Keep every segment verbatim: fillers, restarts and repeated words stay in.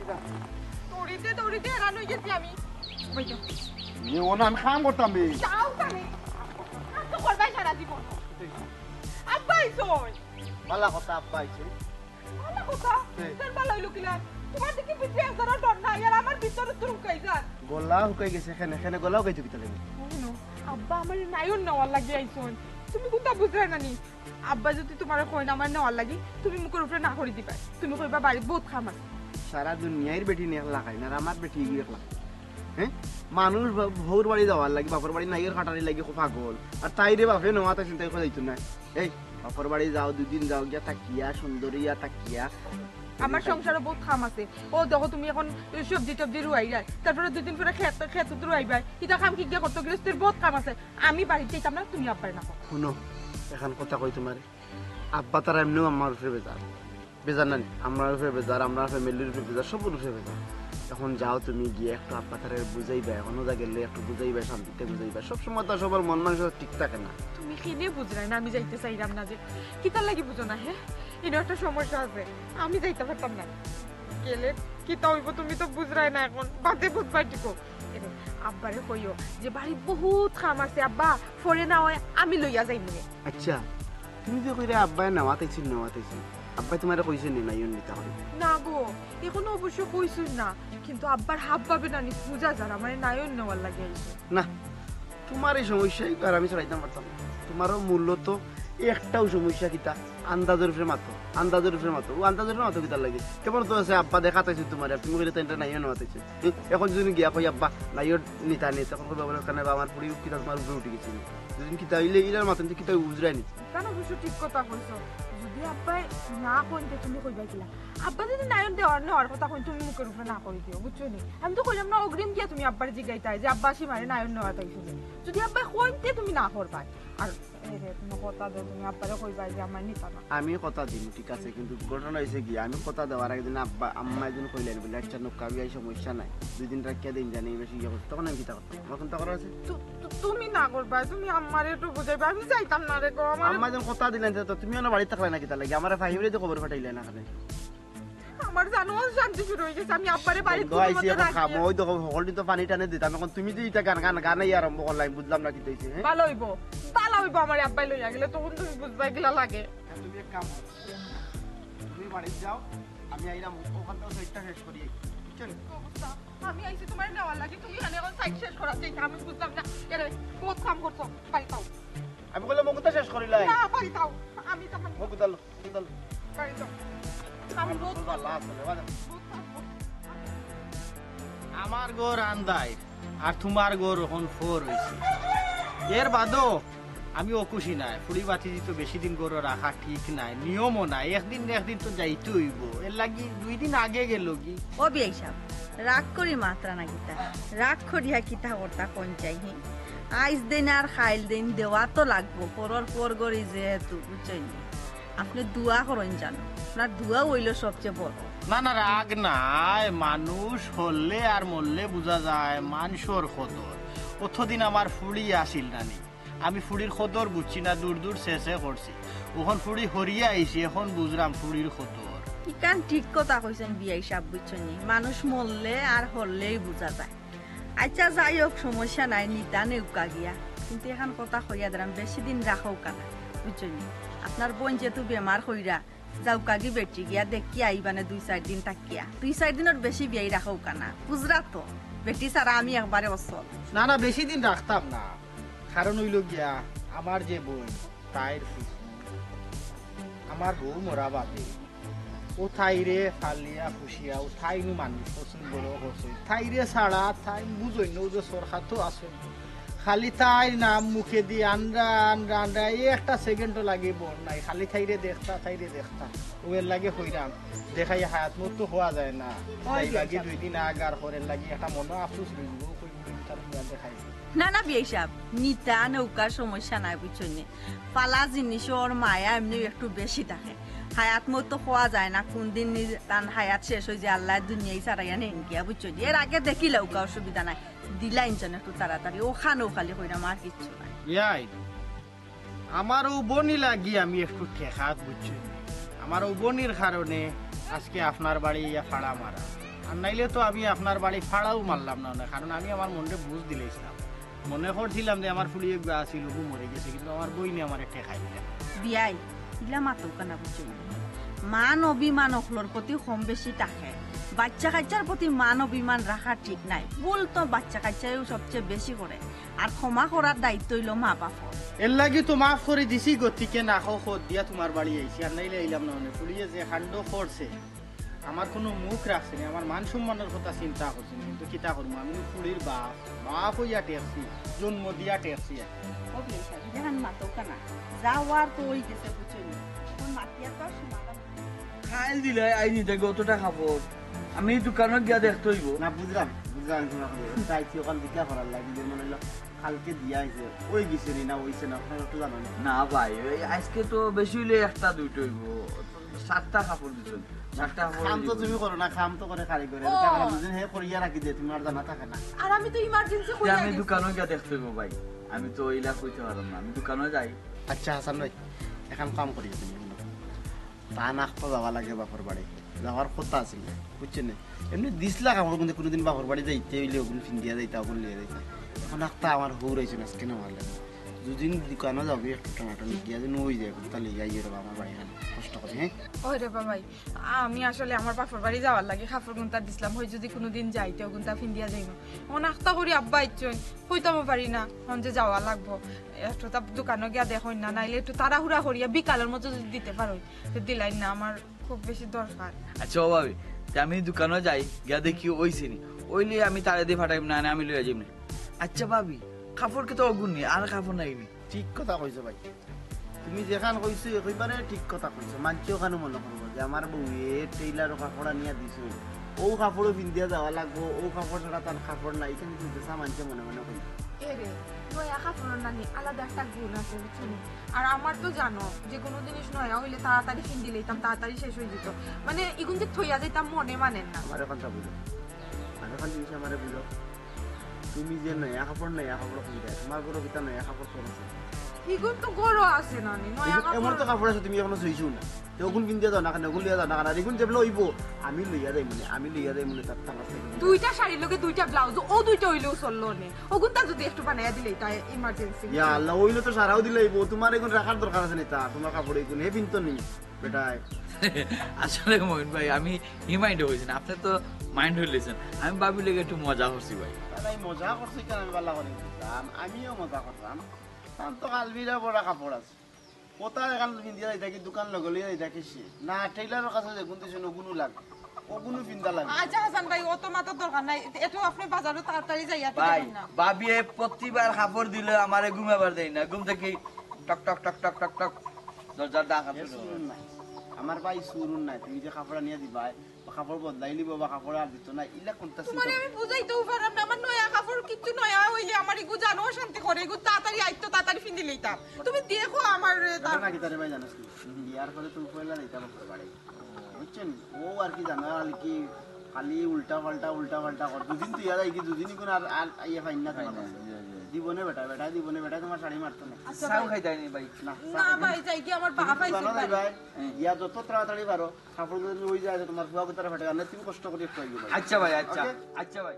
দৌড়িতে দৌড়িতে হেরান অই গেছি আমি। ওই তো। ইয়ে, ও না, আমি কাম করতাম বে। যাও খালি। কাম তো করবায় সারা জীবন। আব্বা আইছইন। ভালা কথা, আব্বা আইছে। ভালা কথা। হুম। তোর ভালা অইলো কিলা? তোমার দেখি ভিতরে একজনের ডর নাই, আর আমার ভিতরে তো হুকাই যার। গলা হুকাই গেছে, কেনে কেনে গলা হুকাইতো কিতা লাগি? হুনো, আব্বা আমার নায়ন নেওয়ার লাগি আইছইন। তুমি কুনতা বুঝরায় না নি? আব্বা যদি তোমারে কইন আমার নেওয়ার লাগি, তুমি মুখর উপরে না করি দিবায়। তুমি কইবা বাড়িত বউত কাম আছে। সারা দুনিয়ার বেটি নিয়ে একলা খাই না, আর আমার বেটি এগিয়ে একলা। হ্যাঁ, মানুষ বা-, বউর বাড়ি যাওয়ার লাগি, বাপর বাড়ি নাইর কাটারি লাগি খুব পাগল। আর তাইরে বাপে নেওয়াত আইছইন, তাই কথা দিত না। এই, বাপর বাড়ি যাও, দুদিন যাও, গিয়া থাকিয়া, সুন্দর ইয়া থাকিয়া। আমার সংসারো বউত কাম আছে। ও দেখো, তুমি এখন সবজি টবজি রুয়াইরায়, তারপরে দুদিন পরে খেত খেত রুয়াইবায়। ইতা কাম কিগিয়ে করতো? গৃহস্থর বউত কাম আছে। আমি বাড়িত যাইতাম না, তুমি আব্বারে না কও। হুনো, এখান কথা কই তোমারে, আব্বা তারা এমনেউ আমার উপরে বেজার। বেজার না নি? আমরার উপরে বেজার, আমরার ফ্যামিলির উপরে বেজার, সবর উপরে বেজার। এখন যাও তুমি গিয়া একটু আব্বা তারে বুঝাইবায়, অনো জাগা গেলে একটু বুঝাইবায়, শান্তিতে বুঝাইবায়। সব সময় তো সবর মন মানসিকতা ঠিক থাকে না। তুমি কেনে বুঝরায় না আমি যাইতে চাইরাম না যে? কিতার লাগি বুঝো না, হে? ইনো একটা সমস্যা আছে, আমি যাইতাম পারতাম না। গেলে কিতা অইবো তুমি তো বুঝরায় না, এখন বাদে বুঝবায় ঠিক। এরে, আব্বারে কইও যে বাড়িত বউত কাম আছে আব্বা, পরে না অয় আমি লইয়া যাইমুনে। আচ্ছা, তুমি যে কইরায় আব্বায় নেওয়াত আইছইন, নেওয়াত আইছইন, আব্বায় তোমারে কইছইন নি নাইন নিতা করি? না গো, এখনো অবশ্য কইছইন না, কিন্তু আব্বার হাবভাবে না নি বুঝা যার আমারে নায়ন নেওয়ার লাগি আইছইন। না, তোমার এই সমস্যা ইবার আমি ছাড়াইতাম পারতাম না। তোমারও মূলত একটাও সমস্যা কিতা, আন্দাজর উপরে মাতো, আন্দাজর উপরে মাতো। ও আন্দাজর উপরে মাতো কিতার লাগি? কেমন তো আছে আব্বা দেখাত আইছইন তোমারে, আর তুমি কইরায় তাইনরে নাইন নেওয়াত আইছইন। হুম, এখন যদি গিয়া কই আব্বা নাইন নিতা নি, তখন কইবা বলে কেনে বা আমার ফুড়ি কিতা তোমার উপরে উঠি গেছে নি। দুদিন কিতা অইলে ইলার মাতো কিতা বুঝরায় নি। কেন অবশ্য ঠিক কথা কইছো, যদি আব্বায় না কইন তে তুমি কইবায় কিলা? আব্বা যদি নাইন দেওয়ার নেওয়ার কথা কইন, তুমি মুখর উপরে না করি দিও, বুঝছো নি? আমি তো কইলাম না অগ্রিম গিয়া তুমি আব্বারে জিগাইতায় যে আব্বা সীমারে নাইন নেওয়াত আইছইন। যদি আব্বায় কইন তে তুমি না করবায়। আর এরে, তুমি কথা দেও, তুমি আব্বারে কইবায় যে আমারে নিতা না। আমি কথা দিমু, ঠিক আছে, কিন্তু ঘটনা অইছে কি, আমি কথা দেওয়ার আগে দিন আব্বা আম্মায় দিন কইলাইন বলে, "আচ্ছা নৌকা বিয়াই সমস্যা নাই, দুই দিন রাখিয়া দিন জানি বেশি ইয়ে করতে", তখন আমি কিতা করতাম? আমার কোনটা করার আছে? তু- তু- তুমি না করবায়, তুমি আম্মারে একটু বুঝাইবায়, আমি যাইতাম না রে গো। আমার আম্মায় দিন কথা দিলেন তো, তুমি অনো বাড়িত থাকলায় না কিতার লাগি? আমারে ফাহিমরে তো খবর পাঠাইলায় না কেনে। আমার জানো অশান্তি শুরু অই গেছে, আমি আব্বারে বাড়িত বন্ধ আইছি, এখন খামো, ওই দেখো হকল দিন তো পানি টানি দিতাম, এখন তুমি যে ইটা গান গান গানাই আরম্ভ করলায়, আমি বুঝলাম না কিতা অইছে, হ্যাঁ? ভালা অইবো, ভালা অইবো আমারে আব্বায় লইয়া গেলে, তখন তুমি বুঝবায় কিলা লাগে। তুমি এক কাম করো, তুমি বাড়িত যাও, আমি আইরাম, ওখানটাও সাইডটা শেষ করি, বুঝছো নি? অবস্থা, আমি আইছি তোমারে নেওয়ার লাগি, তুমি এখানে এখন সাইড শেষ করার চাইতা, আমি বুঝলাম না। এরে, বউত কাম করছো, বাড়িত আও। আমি কইলাম ওখানটা শেষ করিলাই। না, বাড়িত আও, আমি তখন ও কুদাল, কুদাল। বাড়িত আও। আমি বউত আল্লাহ আছে রে, বাজান। বউত কাম করছো। আমার ঘর আন্দাইর, আর তোমার ঘর অখন ফর অইছে। এর বাদও আমি অখুশি নায়। ফুড়ি ভাতিজি তো বেশি দিন ঘরো রাখা ঠিক নায়, নিয়মও নায়, একদিন না একদিন তো যাইতে অইবো। এর লাগি দুই দিন আগে গেলোগি। ও বিয়াই সাব, রাগ করি মাতরা না কিতা? রাগ করিয়া কিতা করতা কইন চাই হি? আইজ দিন আর খাইল দিন দেওয়া তো লাগবো, পরর পর করি যেহেতু, বুঝছইন নি? আপনে দোয়া করইন জানো, আপনার দোয়া অইলো সবচেয়ে বড়। না না, রাগ নায়, মানুষ হরলে আর মরলে বুঝা যায় মানষর কদর। অতদিন আমার ফুড়ি আছিল নানি, আমি ফুড়ির কদর বুঝছি না, দূর দূর শেষে করছি। অখন ফুড়ি হরিয়া আইছি, অখন বুঝরাম ফুড়ির কদর। ইখান ঠিক কথা কইছইন বিয়াই সাব, বুঝছইন নি? মানুষ মরলে আর হরলেই বুঝা যায়। আচ্ছা, যাই হোক, সমস্যা নাই, নিতা নেউক্কা গিয়া। কিন্তু এখান কথা কইয়া দিরাম, বেশি দিন রাখউক্কা না, বুঝছইন নি? আপনার বইন যেহেতু বেমার কইরা, যাউক্কা গি বেটি গিয়া দেখিয়া আইবানে দুই চাইর দিন থাকিয়া। দুই চাইর দিনর বেশি বিয়াই রাখউক্কা না, বুঝরা তো? বেটি ছাড়া আমি একবারে অচল। না না, বেশি দিন রাখতাম না, কারণ অইলো গিয়া আমার যে বইন, তাইর ফুফু, আমার বউ মরা বাদে, ও তাইরে ফালিয়া ফুসিয়া, ও তাইনউ মানুষ করছইন, বড় করছইন, তাইরে ছাড়া তাইন বুঝইন না, ও যে সরকার তো আছইন, খালি তাইর নাম মুখেদি আন্ডা আন্ডা আন্ডা, এই একটা সেকেন্ডও লাগে বর নাই, খালি তাইরে দেখতা, তাইরে দেখতা। ও এর লাগি কইরাম, দেখাই হায়াত মউত তো কওয়া যায় না। তাই বাকি দুই দিন আগ আর করের লাগি একটা মনো আফসোস রইল, ও কই তার মুখ দেখাই। না না বিয়াই সাব, নিতা নেউক্কার সমস্যা নাই, বুঝছইন নি? ফালা জিনিসর মায়া এমনেউ একটু বেশি থাকে। হায়াত মউত তো কওয়া যায় না, কুন দিন নি-, তান হায়াত শেষ অই যায়, আল্লায় দুনিয়াই ছাড়াইয়া নেইন গিয়া, বুঝছইন নি? এর আগে দেখিলাউক্কা, অসুবিধা নাই। দিলাইন যেন একটু তাড়াতাড়ি, অখানউ খালি কইরাম, আর কিচ্ছু নাই। বিয়াই, আমার অউ বইনর লাগি আমি একটু ঠেকাত, বুঝছইন নি? আমার অউ বইনর কারণে আজকে আপনার বাড়ি ইয়া ফাড়া মারা। আর নাইলে তো আমি আপনার বাড়ি ফাড়াও মারলাম না অনে, কারণ আমি আমার মনরে বুঝ দিলাইছিলাম। মনে করছিলাম যে আমার ফুড়ি এগুয়া আছিল, অগু মরি গেছে, কিন্তু আমার বইনে আমারে ঠেকাই দিলা। বিয়াই, ইলা মাতউক্কা না, বুঝছো নি? মান অভিমান অকলর প্রতি কম বেশি থাকে। বাচ্চা কাচ্চার প্রতি মান অভিমান রাখা ঠিক নায়। ভুল তো বাচ্চা কাচ্চায়ও সবচেয়ে বেশি করে, আর ক্ষমা করার দায়িত্ব অইলো মা বাপর। এর লাগি তো মাফ করি দিছি, গতিকে না কও কত দিয়া তুমার বাড়ি আইছি, আর নাইলে আইলাম না অনে। ফুড়িয়ে যে কাণ্ড করছে, আমার কুনু মুখ রাখছে নি, আমার মান সম্মানর কথা চিন্তা করছে নি, কিন্তু কিতা করমু, আমি ফুড়ির বাপ, বাপ অইয়া ঠেকছি, জন্ম দিয়া ঠেকছি। ও বিয়াই সাব, ইলাখান মাতউক্কা না, যাওয়ার তো অই গেছে, বুঝছো নি? অখন মাতিয়া তো আর সমাধান নাই। খাইল দিলাই আইনি দেখো অতটা কাপড়, আমি দোকানো গিয়া দেখতে অইবো। না, বুঝলাম, বুঝলাম, আমি তুমার কথা। তাই কি অখান জিকার করার লাগি যে মনে অইলো কালকে দিয়া আইছে, অই গেছে নি না অইছে না, অখান একটু জানো নি? না ভাই, ওই আজকে তো বেশি অইলে একটা দুইটা অইবো, সাতটা কাপড় দিছইন, সাতটা কাপড় কাম তো দিছইন। তুমি করো না, কাম তো করে কারিগরে। ও। কারণ দুদিন হে করিয়া রাখি দে, তুমার জানা থাকে না। আর আমি তো ইমার্জেন্সি তে কইয়া আমি গেছি। দোকানো গিয়া দেখতে অইবো ভাই, আমি তো ইলা কইতে পারলাম না, আমি দোকানো যাই। আচ্ছা হাসান ভাই, অখন কাম করি তুমি। তান আখতা যাওয়া লাগে বাপর বাড়ি, যাওয়ার কথা আছিল, বুঝছো নি? এমনে দিছলা কাপড়, কিন্তু কুনুদিন বাপর বাড়ি যাইতে অইলে অগুন ফিন্দিয়া যাইতা, অগুন লইয়া যাইতা। অখন আখতা আমার হউর আইছে না, আজকে না মারলে না। দুদিন দোকানো যাবি, একটু টানাটানি গিয়া যেন অই যায়, কুন্তা লইয়া আইও রে বাবা আমার বাড়ি খান, কষ্ট করি, হ্যাঁ? ওই রে বাবাই, আমি আসলে আমার বাপর বাড়ি যাওয়ার লাগি কাপড় কুন্তা দিছলাম, অই যদি কুনুদিন যাইতে অগুনতা ফিন্দিয়া যাইমু। অখন আখতা করি আব্বা আইছইন, কইতামও পারি না, অখন যে যাওয়া লাগবো। একটু তা দোকানো গিয়া দেখইন না, নাইলে একটু তাড়াহুড়া করিয়া বিকালর মধ্যে যদি দিতে পারইন, তে দিলাইন না, আমার খুব বেশি দরকার। আচ্ছা ও ভাবি, তে আমি দোকানো যাই, গিয়া দেখি অইছে নি, অইলে আমি তারে দি ফাটাইমু না, না আমি লইয়া যাইমু নে। আচ্ছা ভাবি, কাপড় কিতা অগুন নি, আর কাপড় নাই নি? ঠিক কথা কইছো ভাই, তুমি যেখান কইছো একেবারে ঠিক কথা কইছো। মানষে অখানও মনে করবো যে আমার বউয়ে টেইলারো কাপড় আনিয়া দিছে, অউ কাপড়ও ফিন্দিয়া যাওয়া লাগবো, অউ কাপড় ছাড়া তার কাপড় নাই, ইখান কিন্তু বেশা মানষে মনে মনে কইবো। এ রে, নয়া কাপড়র নানি আলাদা একটা গুণ আছে, বুঝছো নি? আর আমার তো জানো, যে কুনু জিনিস নয়া অইলে তাড়াতাড়ি ফিন্দি লইতাম, তাড়াতাড়ি শেষ অই যিতো। মানে, ইগুন যে থইয়া যাইতাম মনে মানের না। আমারে অখানতা বুঝাও, আর অখান জিনিস আমারে বুঝাও। তুমি যে নয়া কাপড়, নয়া কাপড় ফিন্দায়, তুমার ঘরো কিতা নয়া কাপড় চোপড় আছে? ইগুন তো ঘরো আছে নানি, নয়া এমন তো কাপড়। কাপড় আছে তুমি অখনো ছইছো না, তে অগুন ফিন্দিয়া যাও না কেনে, অগুন লইয়া যাও না কেনে, আর ইগুন যেবলা অইবো, আমি লইয়া যাইমু নে, আমি লইয়া যাইমু নে, তার, তার কাছ থাকি। দুইটা শাড়ির লগে দুইটা ব্লাউজ, অউ দুইটা অইলেও চললো নে। অগুনতা যদি একটু বানাইয়া দিলাইতা ইমার্জেন্সি। ইয়া আল্লাহ, অইলে তো সারাও দিলাইবো। তুমার ইগুন রাখার দরকার আছে নি তা? তুমার কাপড় ইগুন হে ফিনতো নি, বেটায়। আসলে মইন ভাই, আমি হি মাইন্ডে কইছি না, আপনে তো মাইন্ড অইলিছইন। আমি ভাবির লগে একটু মজা করছি ভাই। না, না, মজা করছি কেনে, আমি ভালা করি বুঝলাম, আমিও মজা করলাম। তান তো কালবিরা বড়া কাপড় আছে। কথা অখান ফিন্দিয়া যাইতা কি, দোকান লগে লইয়া যাইতা কি সে? না, টেইলারর কাছে যেগুন দিছইন অগুনও লাগে, অগুনও ফিন্দা লাগে। আচ্ছা হাসান ভাই, অত মাতার দরকার নাই। এত আপনে বাজারো তাড়াতাড়ি যাইয়া ভাই, দিবেন না। ভাবিয়ে প্রতিবার কাপড় দিলে আমারে ঘুমাবার দেয় না, ঘুম থাকি টক টক টক টক টক টক দরজার ডাক আছে। এ চুরুন নাই, আমার ভাই চুরুন নাই। তুমি যে কাপড় আনিয়া দিবায়, বা কাপড় বদলাইলিবো বা কাপড় আর দিতো না, ইলা কুন্তা চিন্তা তুমারে আমি বুঝাইতেও পারলাম না, আমার নয়া কাপড় কিচ্ছু নয়া অইলে আমার ইগু জানো অশান্তি করে, ইগু তাড়াতাড়ি আইতো, তাড়াতাড়ি ফিন্দি লইতাম। তুমি দেখো আমার, এ, তার ঘটনা কিতা রে ভাই জানোস নি? বিয়ার পরে তুমি পয়লা যাইতা বাপর বাড়ি, বুঝছো নি? অউ আর কি জানো, আর কি খালি উল্টা পাল্টা, উল্টা পাল্টা কর। দুদিন তুই আর আইগি, দুদিন ইগুন আর, আর আইয়া পাইন না তুমার কাছে। জি, জি। দিবো নে বেটা, বেটা দিবো নে, বেটা তুমার শাড়ি মারতো না। আচ্ছা চাও ভাই। খাইতায় নি ভাই? না, না ভাই, যাই কি আমার বাপ আইছে দোকানো ভাই। যাইবায়, হুম। ইয়া যত তাড়াতাড়ি পারো, কাপড় যদি অই যায়, তুমার ফুয়া কুতারে ফাটাই আনলে তুমি কষ্ট করি একটু আইও ভাই। আচ্ছা ভাই, আচ্ছা। ওকে? আচ্ছা ভাই।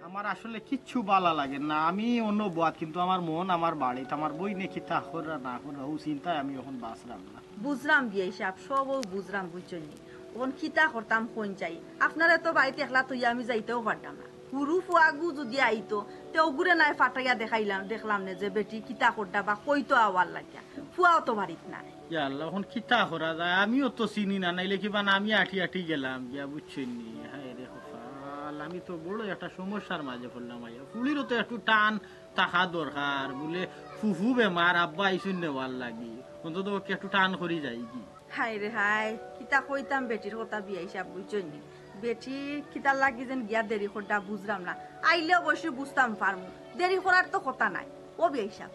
আমার আসলে কিচ্ছু ভালা লাগে না। আমি অন্য বওয়াত, কিন্তু আমার মন আমার বাড়িত, আমার বইনে কিতা কররা না কররা, অউ চিন্তায় আমি অখন বাঁচলাম না। বুঝলাম বিয়াই সাব, সবউ বুঝলাম, বুঝছইন নি? অখন কিতা করতাম কইন চাই? আপনারে তো বাড়িত একলা থইয়া আমি যাইতেও পারতাম না। হুরু ফুয়াগু যদি আইতো, তে অগুরে নায় ফাটাইয়া দেখাইলাম, দেখলাম নে যে বেটি কিতা কররা বা কই তো আওয়ার লাগিয়া। ফুয়াও তো বাড়িত নাই। ইয়া আল্লাহ, অখন কিতা করা যায়? আমিও তো চিনি না, নাইলে কিবা না আমি আটি আটি গেলাম গিয়া, বুঝছইন নি? হায় রে কপাল, আমি তো বড় একটা সমস্যার মাঝে পড়লাম আইয়া। ফুড়িরও তো একটু টান থাকা দরকার, বুলে ফুফু বেমার, আব্বা আইছইন নেওয়ার লাগি, অন্তত পক্ষে একটু টান করি যাইগি। হায় রে হায়, কিতা কইতাম বেটির কথা বিয়াই সাব, বুঝছইন নি? বেটি কিতার লাগি যেন গিয়া দেরি কররা বুঝলাম না, আইলে অবশ্যই বুঝতাম পারমু, দেরি করার তো কথা নাই। ও বিয়াই সাব,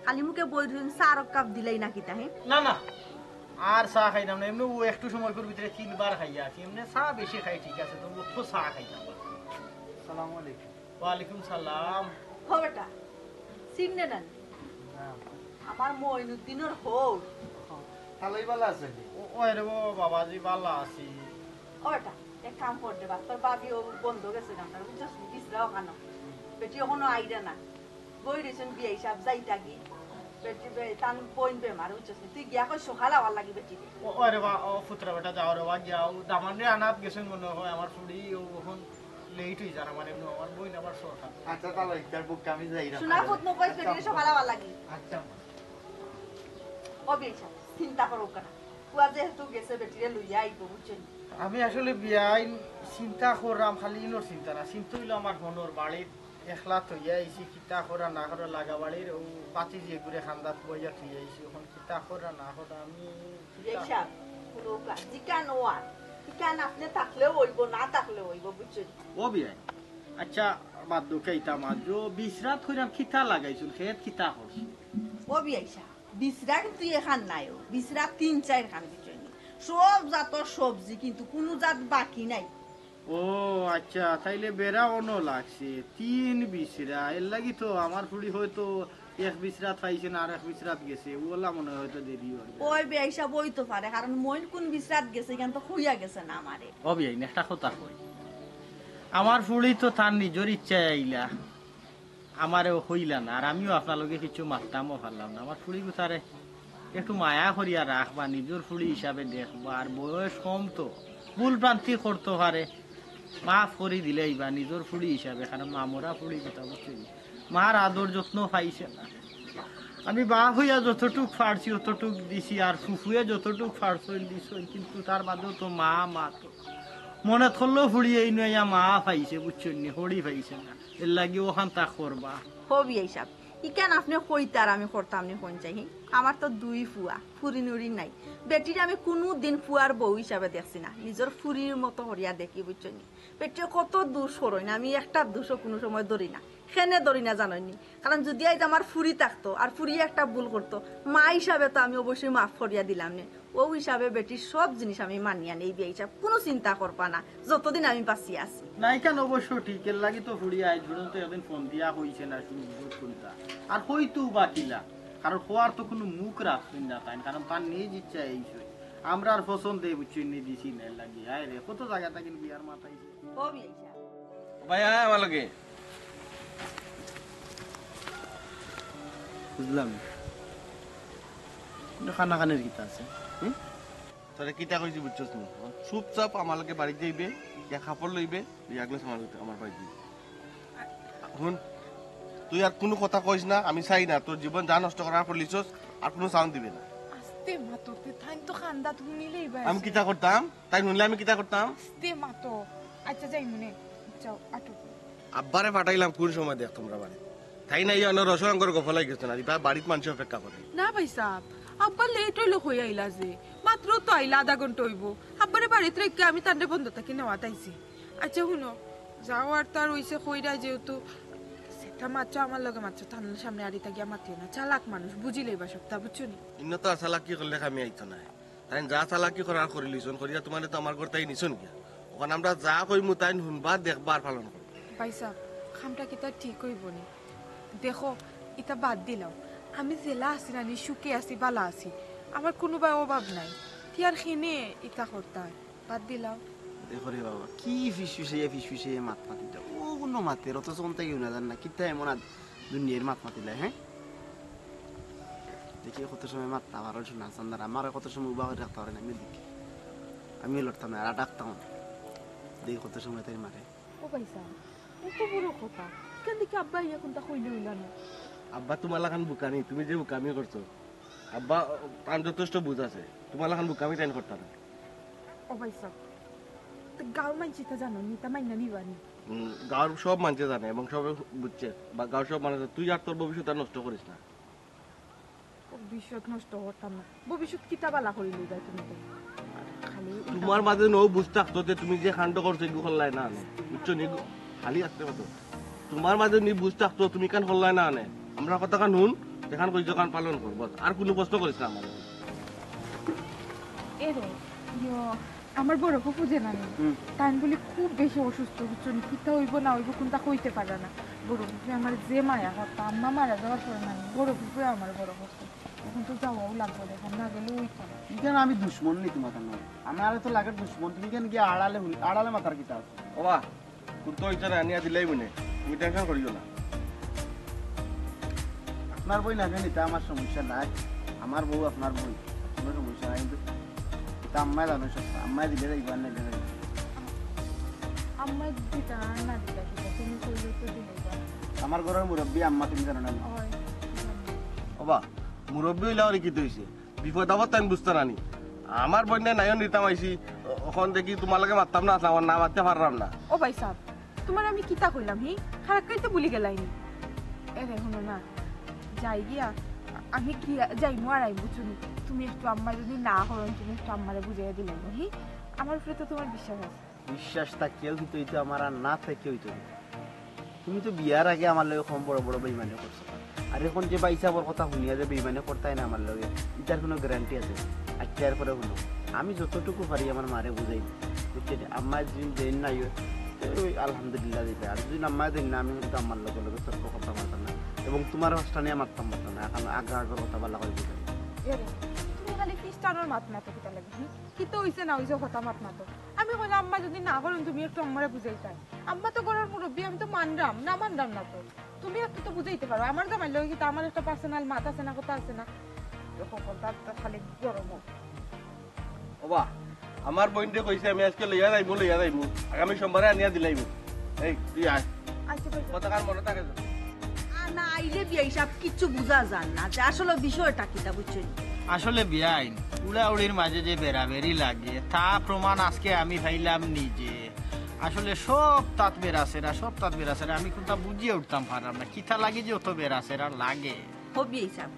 খালি মুখে বই রইছইন, চা আর এক কাপ দিলাই না কিতা, হে? না, না, আর চা খাইতাম না। এমনে অউ একটু সময়কুর ভিতরে তিনবার খাইয়া আছি। এমনে চা বেশি খাই, ঠিক আছে, তবু অত চা খাইতাম না। আসসালামু আলাইকুম। ওয়ালাইকুম সালাম। ও বেটা, চিনলে না নি? না। আমার মইনুদ্দিনর হউর। তালাই ভালা আছে নি? ও, ওই রে, ও বাবাজি, ভালা আছি। ও বেটা, এক কাম কর দে বা, তোর ভাবিও বন্ধ গেছে গানটা, বুঝছস নি? বিছরা অখানো। বেটি অখনো আইরা না। বই রইছইন বিয়াই সাব, যাইতা কি? বেটি বে-, তান বইন বেমার, বুঝছস নি? তুই গিয়া কই সকাল আওয়ার লাগি বেটি রে। ও, ওরে বা, ও ফুতরা বেটা যাও রে বা, গিয়া ও দামানরে আনাত গেছইন মনে হয়, আমার ফুড়ি ও অখন লেট অই যার, আমার এমনে আমার বইন আবার সরকার। আচ্ছা, তাহলে ইতার বুক আমি যাই না। শোনা ফুত, নু কইস বেটি রে সকাল আওয়ার লাগি। আচ্ছা। ও বিয়াই সাব, চিন্তা করো কেন? পুয়া যেহেতু গেছে, বেটিরে লইয়া আইবো, বুঝছইন? আমি আসলে বিয়াইন চিন্তা কররাম, খালি ইনোর চিন্তা না, চিন্তা অইলো আমার হনোর বাড়িত একলা থইয়া আইছি, কিতা করা না করা লাগা বাড়ির ও পাতি যে ঘুরে খান্দাত বইয়া থইয়া আইছি, অখন কিতা করা না করা আমি কিতা বিয়াই সাব, হুনউক্কা, জিকান ওয়ান, ইকান আপনে থাকলেও অইবো, না থাকলেও অইবো, বুঝছইন? ও বিয়াই, আচ্ছা, বাদ দেও, কিতা মাত, বিছরাত কইরাম কিতা লাগাইছইন, খেত কিতা করছইন? ও বিয়াই সাব, বিছরা কিন্তু এখান নাই, ও বিছরা তিন চাইর খান, বুঝছইন নি? সব জাতর সবজি, কিন্তু কুনু জাত বাকি নাই। ও আচ্ছা, তাইলে বেড়া অনো লাগছে, তিন বিছরা, এর লাগি তো আমার ফুড়ি হয়তো এক বিছরাত পাইছে না, আর এক বিছরাত গেছে, ওলা মনে হয় হয়তো দেরি অইবো। ওই বিয়াই সাব অইতো পারে, কারণ মইন কুন বিছরাত গেছে, ইখান তো কইয়া গেছে না আমারে। ও বিয়াইন, একটা কথা কই, আমার ফুড়ি তো তার নিজর ইচ্ছায় আইলা, আমারেও কইলা না, আর আমিও আপনার লগে কিছু মাততামও পারলাম না। আমার ফুড়ি গুতারে একটু মায়া করিয়া রাখবা, নিজর ফুড়ি হিসাবে দেখবা, আর বয়স কম তো, ভুল ভ্রান্তি করতো পারে, মাফ করি দিলাইবা নিজর ফুড়ি হিসাবে, কারণ মামরা ফুড়ি কথা বুঝছইন নি, মার আদর যত্ন পাইছে না। আমি বাপ অইয়া যতটুক পারছি অতটুক দিছি, আর ফুফুয়ে যতটুক পারছইন দিছইন, কিন্তু তার বাদেও তো মা, মা তো মনে করলেও ফুড়ি এই নয়া মা পাইছে, বুঝছইন নি, হড়ি পাইছে না, এর লাগি অখান তা করবা। ও বিয়াই সাব, ইখান আপনে কইতা আর আমি করতাম নি কইন চাই, হি? আমার তো দুই ফুয়া, ফুরি নুরি নাই। বেটিরে আমি কুনু দিন ফুয়ার বউ হিসাবে দেখছি না, নিজর ফুরির মতো করিয়া দেখি, বুঝছইন নি? বেটিরে কত দুষ করইন, আমি একটা দুষও কুনু সময় ধরি না। কেনে ধরি না জানইন নি? কারণ যুদি আইজ আমার ফুরি থাকতো আর ফুরি একটা ভুল করতো, মা হিসাবে তো আমি অবশ্যই মাফ করিয়া দিলাম নে। অউ হিসাবে বেটির সব জিনিস আমি মানিয়া নেই, বিয়াই সাব, কুনু চিন্তা করবা না, যতদিন আমি বাঁচিয়া আছি। না, ইখান অবশ্য ঠিক, এর লাগি তো ফুড়ি আইজ পর্যন্ত একদিন ফোন দিয়া কইছে না, শুধু বুঝ শুনতা। আর কইতো বা কিলা, কারণ কওয়ার তো কুনু মুখ রাখছইন না তাইন, কারণ তার নিজ ইচ্ছায় আইছইন। আমরার পছন্দে বুঝছইন নি দিছি না, এর লাগি। হায় রে, কত জাগা থাকি বিয়ার মাত আইছে। ও বিয়াই সাব। ভাই, আয় আমার লগে। বুঝলাম। কিন্তু কানাকানির কিতা আছে? হুম? তোরে কিতা কইছি বুঝছস নি? চুপচাপ আমার লগে বাড়িত যাইবে, গিয়া কাপড় লইবে, লইয়া আগলে আমার, আমার বাড়িত যাইবে। হুন, তুই আর কুনু কথা কইস না, আমি চাই না, তোর জীবন যা নষ্ট করার পড়লিছস, আর কুনু sound দিবে না। আস্তে মাতো, তে তাইন তো খান্দাত হুনিলেই বা। আমি কিতা করতাম? তাইন হুনলে আমি কিতা করতাম? আস্তে মাতো। আচ্ছা, যাইমুনে। যাও, আটো। আব্বারে পাঠাইলাম কুন সময় দেখ তোমরা বাড়িত। তাইন আইয়া অনো রসগঙ্গর গফলাই গেছে না, ইবা বাড়িত মানষে অপেক্ষা করে। না ভাইসাব, আব্বা লেট অইলো কই আইলা যে। মাত্র তো আইলা, আধা ঘন্টা অইবো। আব্বারে বাড়িত রাখিয়া আমি তানরে বন্দর থাকি নেওয়াত আইছি। আচ্ছা হুনো, যাও আর তার অইছে কইরা যেহেতু সেটা মাতছো আমার লগে মাতছো, তান সামনে আর ইতা গিয়া মাতিও না। চালাক মানুষ, বুঝিলাইবা সবটা, বুঝছো নি? ইনো তো আর চালাকি করলে কামে আইতো নায়। তাইন যা চালাকি করার করিলিছইন, করিয়া তুমারে তো আমার ঘর থাকি নিছইন গিয়া। অখন আমরা যা কইমু তাইন হুনবা, দেখবা আর পালন করবা। ভাইসাব, কামটা কিতা ঠিক অইবো নি? দেখো, ইতা বাদ দিলাও। আমি যেলা আছি নানি, সুখে আছি, বালা আছি। আমার কুনুবায় অভাব নাই। তে আর কেনে ইতা করতায়? বাদ দিলাও। দেখো রে বাবা, কি ফিসফিসাইয়া ফিসফিসাইয়া মাত মাতিতা। অউ কুনু মাতের, অথচ কুন থাকি হুনা যার না। কিতা এমন আদ-, দুনিয়ার মাত মাতিলা, হে? দেখি কত সময় মাততা পারো, শোনা চান্দার। আমারে কত সময় উবা করি রাখতা পারো না, আমি দেখি। আমিও লড়তাম না, আর ডাকতাম না। দেখি কত সময় তাই মারে। ও ভাইসাব, অত বড় কথা। কেনে দেখি আব্বা ইয়া কুনতা কইলে অইলা না? আব্বা তুমার লাখান বুকা নি, তুমি যে বুকামি করছো। আব্বা, তান যথেষ্ট বুঝ আছে। তুমার লাখান বুকামি তাইন করতা না। ও ভাইসাব, তে গাঁওর মানষে ইতা জানইন নি, ইতা মাইন্না নিবা নি? হুম, গাঁওর সব মানষে জানে এবং সবে বুঝছে, বা গাঁওর সব মানুষ। তুই আর তোর ভবিষ্যৎ আর নষ্ট করিস না। ভবিষ্যৎ নষ্ট করতাম না। ভবিষ্যৎ কিতা বালা করি লইবায় তুমি তো? খালি উল্টা তুমার মাঝে নু বুঝ থাকতো যে তুমি যে কাণ্ড করছো, ইগু করলায় না আনে। বুঝছো নি? ইগু খালি আসতে পারতো। তুমার মাঝে নি বুঝ থাকতো, তুমি কান করলায় না আনে। আমরা কথা কান হুন, যেখান কইছো কান পালন কর, বস। আর কুনু প্রশ্ন করিস না আমারে। এরে, ইয়ো, আমার বড় ফুফু যে নানি, হুম। তাইন বুলি খুব বেশি অসুস্থ, বুঝছো নি? কিতা অইবো না অইবো কুনতা কইতে পাররা না। বড় ফুফু আমারে যে মায়া করতা, আম্মা মারা যাওয়ার পরে নানি, বড় ফুফু আমারে বড় করছে। অখন তো যাওয়াও লাগবো, দেখেন না গেলে ওই তো। ইখান আমি দুশমন নি তুমার কাছে। আমারে তো লাগে দুশমন, তুমি কেনে গিয়া আড়ালে হুল-, আড়ালে মাতার কিতা আছে? ওবা, কুন্তা অইছে না, আনিয়া দিলাইমু নে, তুমি টেনশন করিও না। আপনার বইন না নিতা আমার সমস্যা নাই, আমার বউ আপনার বইন, কুনু সমস্যা নাই। কিন্তু ইতা আম্মায় জানো সব, আম্মায় দিলে যাইবো আর না দিলে যাইবো। আম্মায় দিতা আর না দিতা কিতা, তুমি কইলে তো দিলাইবা। আমার ঘরর মুরব্বি আম্মা, তুমি জানো না? ওই, জানি। ওবা, মুরব্বি অইলা আবার কিতা অইছে? বিপদ আপদ তাইন বুঝতা নানি। আমার বইনরে নাইও নিতাম আইছি, অখন দেখি তুমার লগে মাততাম না, আমার না মাততে পাররাম না। ও ভাইসাব, তুমারে আমি কিতা কইলাম, হি? খারাপ কাইতে ভুলি গেলাইনি। এ দেখো না, যাই গিয়া, আমি কি যাইমু আর আইমু, বুঝছো নি? তুমি একটু আম্মায় যুদি না করইন, তুমি একটু আম্মারে বুঝাইয়া দিলাইনি, হি? আমার উপরে তো তুমার বিশ্বাস আছে। বিশ্বাস থাকিয়াও কিতা অইতো আমার, আর না থাকিয়াও অইতো। তুমি তো বিয়ার আগে আমার লগে কম বড় বড় বেইমানি করছো, আর অখন যে ভাইসাবর কথা হুনিয়া যে বেইমানি করতায় না আমার লগে, ইতার কুনু গ্যারান্টি আছে? আচ্ছা, এরপরে হুনো, আমি যতটুকু পারি আমার মারে বুঝাই, বুঝছো নি? আম্মায় যুদি দেইন না, ওই আলহামদুলিল্লাহ দিবে, আর যুদি আম্মায় দেইন না, আমি কিন্তু আম্মার লগে লগে তর্ক করতাম পারতাম না, এবং তুমার পাশটা নিয়া মাততাম পারতাম না। অখন আগে আগর কথা বালা করি বুঝাই। এরে, তুমি খালি খ্রিস্টানর মাত মাতো কিতা লাগি? হুম? কিতা অইছে না অইছে কথা মাত মাতো। আমি কইলাম, আম্মা যুদি না করইন, তুমি একটু আম্মারে বুঝাইতায়। আম্মা তো ঘরর মুরব্বি, আমি তো মানরাম, না মানরাম না তো। তুমি একটু তো বুঝাইতে পারো। আমার জামাইর লগে কিতা আমার একটা পার্সোনাল মাত আছে না, কথা আছে না? তো কপালটা তো খালি গরম হোক। ওবা, আমার বইনরে কইছি আমি আজকে লইয়া যাইমু, লইয়া যাইমু। আগামী সোমবারে আনিয়া দিলাইমু। এই, তুই আয়। আচ্ছা, ভাই। কথাকার মনো থাকে যেন। আর না আইলে বিয়াই সাব কিচ্ছু বুঝা যার না যে আসলে বিষয়টা কিতা, বুঝছো নি? আসলে বিয়াইন, উড়াউড়ির মাঝে যে বেড়াবেড়ি লাগে, তা প্রমাণ আজকে আমি পাইলাম নিজে। আসলে সব তাত বেড়াছেড়া, সব তাত বেড়াছেড়া, আমি কুনতা বুঝিয়া উঠতাম পারলাম না, কিতা লাগি যে অত বেড়াছেড়া লাগে। হ বিয়াই সাব,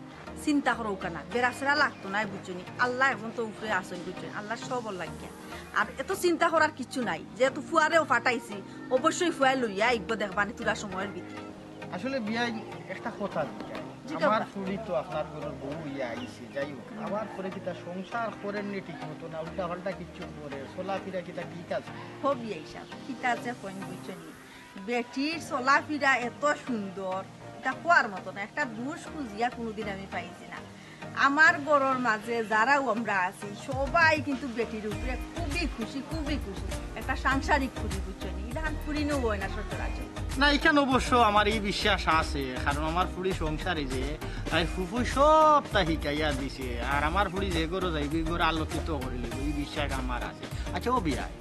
চিন্তা করউক্কা না, বেড়াছেড়া লাগতো নায়, বুঝছো নি? আল্লাহ এখন তো উপরে আছইন, বুঝছো নি? আল্লাহ সবর লাগিয়া। আর এত চিন্তা করার কিচ্ছু নাই, যেহেতু ফুয়ারেও পাঠাইছি, অবশ্যই ফুয়ায় লইয়া আইবো, দেখবানি থুড়া সময়র ভিতরে। আসলে বিয়াই একটা কথা জিকাই। জিকাও আমার না। ফুড়ি তো আপনার ঘরর বউ অইয়া আইছে, যাই হোক, আমার ফুড়ি কিতা সংসার করের নি ঠিক মতো না, উল্টা পাল্টা কিচ্ছু করে, চলাফিরা কিতা ঠিক আছে? হ বিয়াই সাব, কিতা আছে কইন বুঝছো নি? বেটির চলাফিরা এত সুন্দর, ইতা কওয়ার মতো না। একটা দুষ খুঁজিয়া কুনুদিন আমি পাইছি না। আমার ঘরর মাঝে যারাও আমরা আছি, সবাই কিন্তু বেটির উপরে খুবই খুশি, খুবই খুশি। একটা সাংসারিক ফুড়ি, বুঝছো নি? ইলাখান ফুড়ি নু অয় না সচরাচর। না, ইখান অবশ্য আমার ই বিশ্বাস আছে, কারণ আমার ফুড়ি সংসারী যে, তাইর ফুফুয় সবতা হিকাইয়া দিছে। আর আমার ফুড়ি যে ঘরো যাইবো, ই ঘর আলোকিত করিলিবো, ই বিশ্বাস আমার আছে। আচ্ছা, ও বিয়াই,